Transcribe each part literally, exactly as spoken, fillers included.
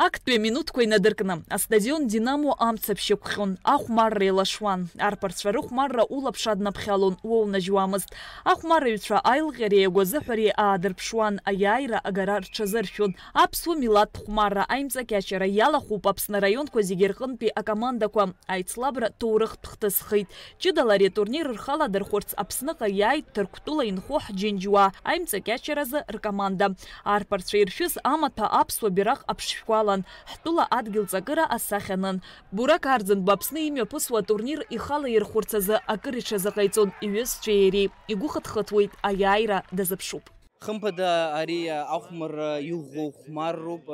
Актәи аминуҭқәа инадыркны, астадион Динамо амцаԥшь ықәхьон, ахәмарра еилашуан. Арԥарцәа рыхәмарра улаԥш аднаԥхьалон, уоунажьуамызт. Ахәмарыҩцәа аилҟьареи агәазыҳәареи аадырԥшуан, аиааира агара рҽазыршәон. Аԥсуа милаҭ хәмарра аимҵакьачара иалахәуп Аԥсны араионқәа зегьы рҟынтәи акомандақәа. Аицлабра ҭоурыхтә хҭыс хеит. Ҷыдала ари атурнир рхаладырхәырц Аԥсныҟа иааит Ҭырқәтәыла инхо ҳџьынџьуаа аимҵакьачаразы ркоманда. Арԥарцәа иршәыз амаҭәа аԥсуа бираҟ аԥшшәқәа алан, ҳтәыла адгьыл ҵакыра асахьа анын. Бурак Арӡынба Аԥсны имҩаԥысуа атурнир ихала ирхәырц азы акыр иҽазыҟаиҵон иҩызцәеи иареи. Игәы хыҭхыҭуеит, аиааира дазыԥшуп. Хымԥада, ари ахәмарра иӷәӷәоу хәмарроуп,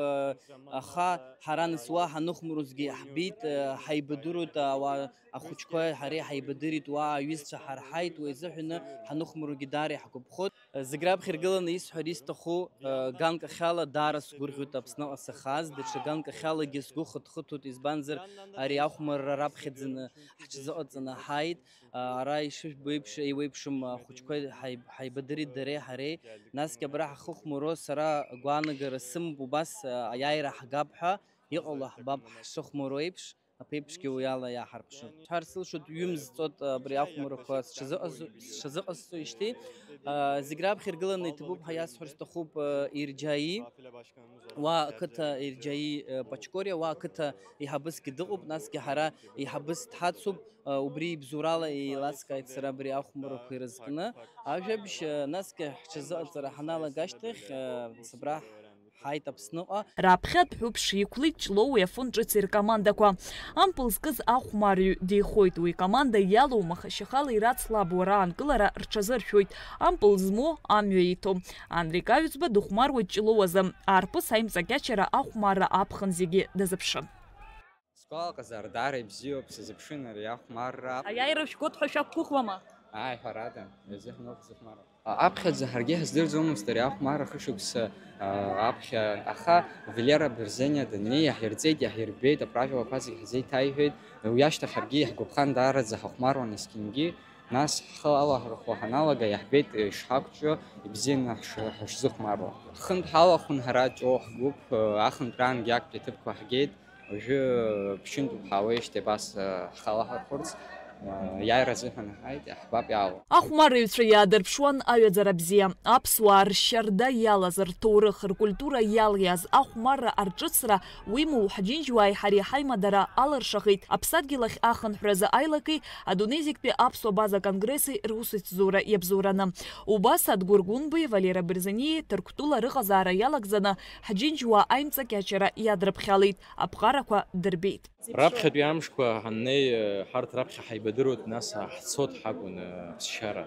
аха ҳара нас уа ҳаныхәмарузгьы иаҳбеит, ҳаибадыруеит, ауаа ахәыҷқәа ҳареи ҳаибадырит, уа аҩызцәа ҳарҳаит, уи азыҳәаны ҳаныхәмаругьы даара иаҳгәаԥхоит. Зегь раԥхьа иргыланы исҳәар исҭаху, ганкахьала даара сгәырӷьоит Аԥсныҟа сахаз, даҽа ганкахьалагьы сгәы хыҭхыҭуеит, избанзар, ари ахәмарра раԥхьаӡаны ҳҽазыҟаҵаны ҳааит. Ара ишыжәбо еиԥш, еиуеиԥшым ахәыҷқәа ҳаиб-, ҳаибадырит дареи ҳареи. Насгьы абра ҳахыхәмаруа сара гәаанагара сымоуп убас, аиааира ҳгап ҳәа, иҟало ҳбап ҳшыхәмаруа еиԥш, аԥеиԥшгьы уи ала иааҳарԥшып. Сҳәар сылшоит, ҩымз ҵот абри ахәмаррақәа сҽазыҟаз-, сҽазыҟасҵоижьҭеи. Зегь раԥхьа иргыланы иҭабуп ҳәа иасҳәар сҭахуп, Ирџьаи, уа ақыҭа Ирџьаи, Пачкориа, уа ақыҭа еиҳабысгьы дыҟоуп, насгьы ҳара еиҳабыс дҳацуп. Убри ибзоурала еиласкааит сара абри ахәмаррақәа ирызкны ажәабжь, насгьы ҳҽазыҟаҵара ҳаналага ашьҭахь, сыбра ҳаит Аԥсныҟа. Раԥхьатә ҳәыԥш иқәлеит Ҷлоуи Афон ҿыци ркомандақәа. Ампыл зкыз ахәмарҩы деихоит, уи команда иалоумаха шьахала ирацлабуа раанкылара рҽазыршәоит, ампыл змоу амҩа иҭо. Андрик Аҩӡба дыхәмаруеит Ҷлоу азы, аарԥыс аимҵакьачара ахәмарра аԥхын зегьы дазыԥшын. Сгәалаҟазар, даара ибзиоуп, сазыԥшын ари ахәмарра. Аиааира шәгоит ҳәа шәақәгәыӷуама? Ааи, ҳәарада, иазыҳәан ауп изыхәмаруа. Аԥхьаӡа ҳаргьы ҳаздырӡомызт ари ахәмарра хышықәса, а, аԥхьа, аха Валера Берзениа даннеи, иаҳирҵеит, иаҳирбеит, аправилақәа зегьы ҳзеиҭаиҳәеит. Уи ашьҭахь ҳаргьы иаҳгәаԥхан даараӡа ҳахәмаруан есқьынгьы. Нас ҳхы алаҳархәо ҳаналага, иаҳбеит ишҳақәҿио, ибзианы ҳш-, ҳашзыхәмаруа. Ҳхынтә ҳалахәын ҳара Ҷлоу ҳгәыԥ, ахынтәраангьы актәи аҭыԥқәа ҳгеит. Уажәы ԥшьынтәуп ҳаауеижьҭеи абас, э, ҳхалаҳархәырц, э, иааира азыҳәан ҳааит, иаҳбап иаауа. Ахәмарыҩцәа иаадырԥшуан аҩаӡара бзиа. Аԥсуаа ршьарда иалаз, рҭоурых, ркультура иалиааз ахәмарра арҿыцра, уимоу, ҳџьынџьуааи ҳареи ҳаимадара алыршахеит. Аԥсадгьыл ахь ахынҳәразы аилакеи адунеи зегьтәи аԥсуа база конгресси русеицзура иабзоураны. Убас Адгәыр Гәынбеи Валера Берзениеи Ҭырқәтәыла рыҟазаара иалагӡаны ҳџьынџьуаа аимҵакьачара иадрыԥхьалеит. Аԥҟарақәа дырбеит. Раԥхьатәи амшқәа ҳаннеи, ҳарҭ раԥхьа ҳаибадыруеит, нас ҳцот ҳакәын, ԥсшьара,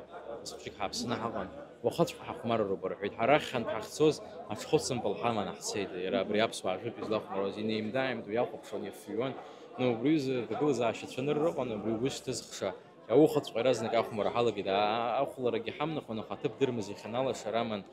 зхәыҷык ҳааԥсаны ҳаҟан. Уахыҵәҟьа ҳахәмаруроуп рҳәеит. Ҳара хьхьанҭа ҳахьцоз аҽхәыцымпыл ҳаманы ҳцеит. Иара абри аԥсуаа жәытә излахәмаруаз инеимда-ааимдо иахәаԥшуан, иафҩуан. Ну, убри изы ҭагылазаашьа цәанырра ыҟан, убри ус шьҭызхша. Аухаҵәҟьа иаразнак ахәмарра ҳалагеит. Аа, ахәларагьы ҳамнахуан, аха аҭыԥ дырмыз иахьаналаша раман.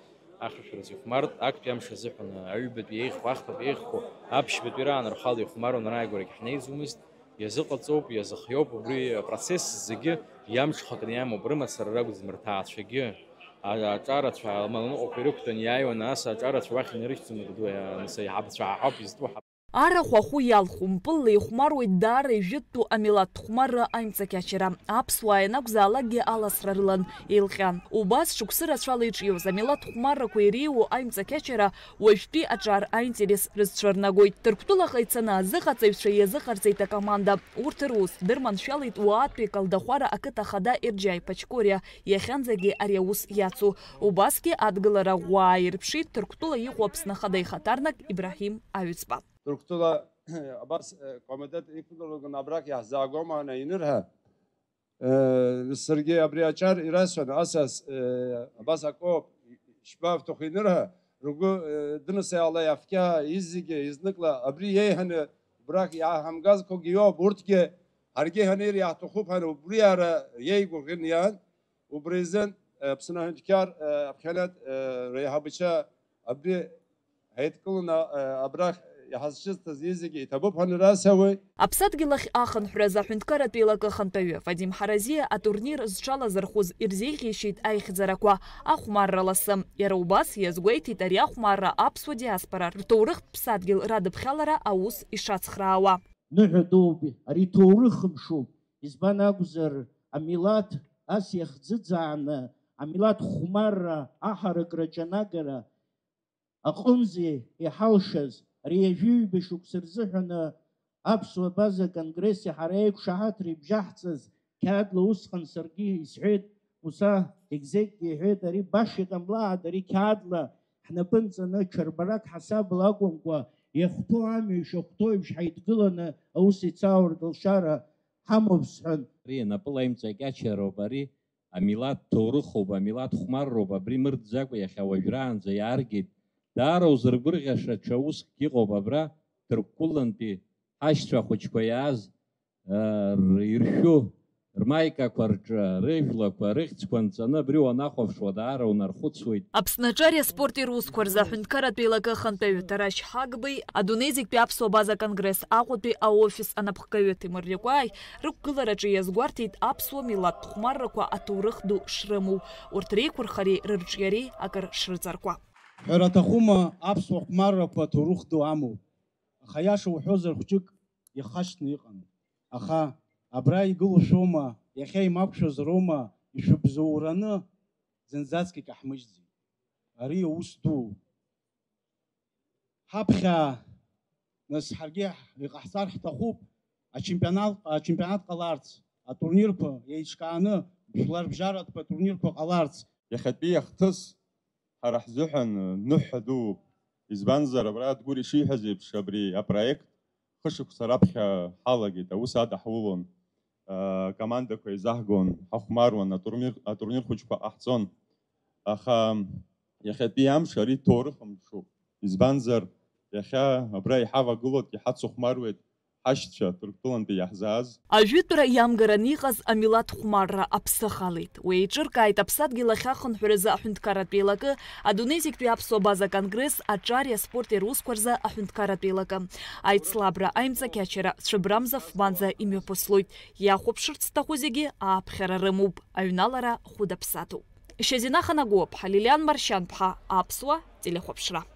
Ахьшәашәаразы ихәмарт, актәи амш азыҳәан аҩбатәи еиӷьхо, ахԥатәи еиӷьхо, аԥшьбатәи раан рхала ихәмаруан, рааигәарагь ҳнеиӡомызт. Иазыҟаҵоуп, иазыхиоуп, убри апроцесс зегьы иамҽхакны иамоуп, рымацара ракәӡам, рҭаацәагьы, а-, аҿарацәа, амаланыҟәақәа ирықәтәан иааиуан, ас аҿарацәа уахь инарышьҭӡом, дадуа, анцәа иҳабацәа ҳаҳауп изтәу ҳа-, Арахә ахәы иалху, мпылла ихәмаруеит даара ижәытәтәу амилаҭтә хәмарра аимҵакьачара. Аԥсуаа ианакәзаалакгьы аласра рылан, еилҟьан. Убас шықәсы рацәала иҿиоз амилаҭтә хәмаррақәа иреиуоу аимҵакьачара уажәтәи аҿар аинтерес рызцәырнагоит. Ҭырқәтәылаҟа ицаны азыҟаҵаҩцәа иазыҟарҵеит акоманда. Урҭ рус дырманшәалеит уаатәи Калдахәара ақыҭа ахада Ерџьаи Пачкориа, иахьанӡагьы ари аус иацу. Убасгьы адгылара ӷәӷәа ааирԥшит Ҭырқәтәыла иҟоу Аԥсны Ахада ихаҭарнак Ибраҳим Аҩӡба. Ҭырқәтәыла абас, э, комитет иқәнаргон абрак иаҳзаагома ҳәа инырҳәа, э, саргьы абри аҿар ирасҳәан, асас, э, абас акоуп, ишԥавҭаху инырҳәа, ргәы, э, дынасыԥ ала иафқьаа изегьы изныкла абри иеиҳаны убрак иааҳамгазқәагьы иоуп, урҭгьы ҳаргьы ҳанеир иаҳҭахуп ҳәа убри ара иеигәаӷьын иан. Убри азын, э, Аԥсны аҳәынҭқар, э, аԥхьанатә, э, реиҳабацәа абри ҳаидкыланы, э, абрахь Иҳазшьызҭаз зегьы иҭабуп ҳәа нырасҳәауеит. Аԥсадгьыл ахь ахынҳәразы аҳәынҭқарратә еилакы ахантәаҩы Вадим Ҳаразиа атурнир зҽалазырхәыз ирзеиӷьеишьеит аихьӡарақәа ахәмарра ласы. Иара убас иазгәеиҭеит ари ахәмарра аԥсуа диаспора рҭоурыхтә ԥсадгьыл радыԥхьалара аус ишацхраауа. Ныҳәа дууп, ари ҭоурыхымшоуп. Избан акәзар, амилаҭ ас иахӡыӡааны, амилаҭ хәмарра аҳаракра аҿанагара аҟынӡа иҳалшаз, ари ҩажәи ҩба шықәса рзыҳәаны аԥсуа база конгресси ҳара еиқәшаҳаҭра ибжьаҳҵаз қьаадла усҟан саргьы исҳәеит, Муса Егзекгьы иҳәеит, ари баша иҟамлааит, ари қьаадла ҳнапы нҵаны, ҽырбарак ҳасабла акәымкәа, иахәҭоу амҩа ишахәҭоу еиԥш ҳаидгыланы аус еицауртә алшара ҳамоуп сҳәан. Ари напыла имҵакьачароуп, ари амилаҭ ҭоурыхуп, амилаҭ хәмарроуп, абри мырӡакәа иахьа уажәраанӡа иааргеит. Даара узыргәырӷьаша ҽа уск иҟоуп абра, Ҭырқәтәылантәи ҳашьцәа хәыҷқәа иааз, э, р-, иршәу рмаикақәа рҿы, рыжәлақәа, рыхьӡқәа нҵаны абри уанахәаԥшуа даара унархәыцуеит. Аԥсны аҿари аспорти русқәа рзы аҳәынҭқарратә еилакы ахантәаҩы Тарашь Ҳагбеи, адунеи зегьтәи аԥсуа база конгресс Аҟәатәи аофис анапхгаҩы Ҭемыр Риакәааи рықәгылараҿы иазгәарҭеит аԥсуа милаҭтә хәмаррақәа аҭоурых ду шрымоу, урҭ реиқәырхареи рырҿиареи акыр шрыҵаркуа. Ҳәара аҭахума, аԥсуа хәмаррақәа аҭоурых ду амоуп. Аха аиаша уҳәозар, хәҷык ихашҭны иҟан. Аха абра игылоушәоума, иахьа имақәшәозароума, ишәыбзоураны зынӡаск икаҳмыжьӡеит. Ари аус дууп. Ҳаԥхьа, нас, ҳаргьы иҟаҳҵар ҳҭахуп, ачемпионат, ачемпионат ҟаларц, атурнирқәа еиҿкааны, жәларбжьаратәқәа атурнирқәа ҟаларц. Иахьатәи ахҭыс ҳара ҳзыҳәан ныҳәа дууп. Избанзар, абра Адгәыр ишиҳәаз еиԥш, абри апроект хышықәса раԥхьа ҳалагеит, аус адаҳулон, акомандақәа еизаҳгон, ҳахәмаруан, атурнир, атурнир хәыҷқәа ҟаҳҵон. Аха иахьатәи амш ари ҭоурых мшуп. Избанзар, иахьа абра иҳавагылоит, иҳацыхәмаруеит ҳашьцәа Ҭырқәтәылантәи иаҳзааз. Ажәытәра иамгараны иҟаз амилаҭ хәмарра аԥсы халеит. Уи еиҿыркааит аԥсадгьыл ахь ахынҳәразы аҳәынҭқарратә еилакы, адунеи зегьтәи аԥсуа база конгресс, аҿари аспорти русқәа рзы аҳәынҭқарратә еилакы. Аицлабра, аимҵакьачара, цәыбрамза-фбанза имҩаԥыслоит. Иахәаԥшырц зҭаху зегьы ааԥхьара рымоуп. Аҩналара хәыдаԥсаҭоуп. Шьазина Ханагәыаԥҳа, Лилиан Маршьанԥҳа, Аԥсуа телехәаԥшра.